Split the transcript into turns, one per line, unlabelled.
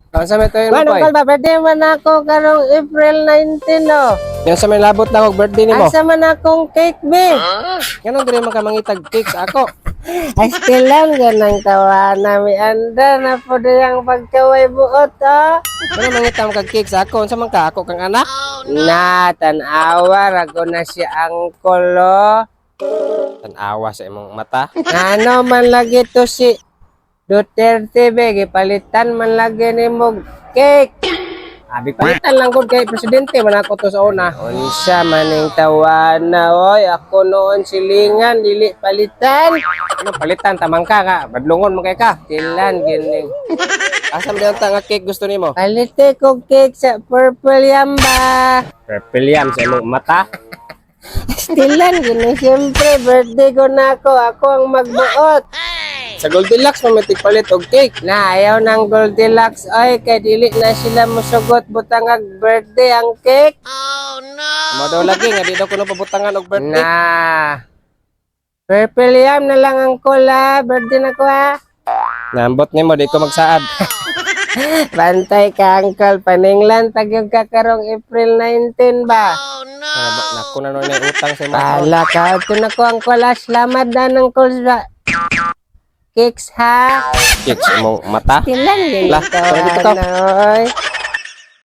Unsa may tuyo mo,
Bueno,
Poy?
Uncle ba, birthday man ako karong April 19, no?
Yan sa may labot lang og birthday nimo.
Asa man akong cake, be?
Nganong diri man ka mangitag cake sa ako?
Ay, still lang ganang tawana mi anda na po diyang pagkaway buot, oh.
Ngano mangita man kag cake sa ako? Unsa man ka, ako kang anak?
Na, tanawa, rago na siya, Uncle, oh.
Tan-awa sa imong mata.
Ano man lagi to si Duterte, be, gipalitan man lagi ni mo cake.
Abi, palitan lang gud kay presidente man ako to sa una.
Unsa maning tawana, oy, ako noon silingan, dili palitan.
Ano palitan tamang ka nga, badlongon man kay ka.
Tilan, gining.
Asa man ta nga cake gusto nimo?
Palite ko cake sa purple yam ba?
Purple yam sa imong mata.
Stilan, gini, siyempre, birthday ko na ako. Ako ang magbuot.
Sa Goldilocks man may tigpalit og cake.
Na, ayaw ng Goldilocks. Oy, kay dili na sila musugot butangag birthday ang cake.
Mo daw lagi nga di daw kuno pabutangan og birthday.
Na. Purple yam na lang ang kola. Birthday na ko ha.
Nambot nimo, di ko magsaad.
Bantay ka, Uncle. Paninglan, tagyog ka karong April 19 ba?
Nako na nun yung utang sa imong.
Pala ka. Ito na ko, Uncle. Ha. Salamat na ng call sa cakes ha.
Cake sa imong mata.
Tilan din
Lah,
ito.
dito ka.
Ano, oy.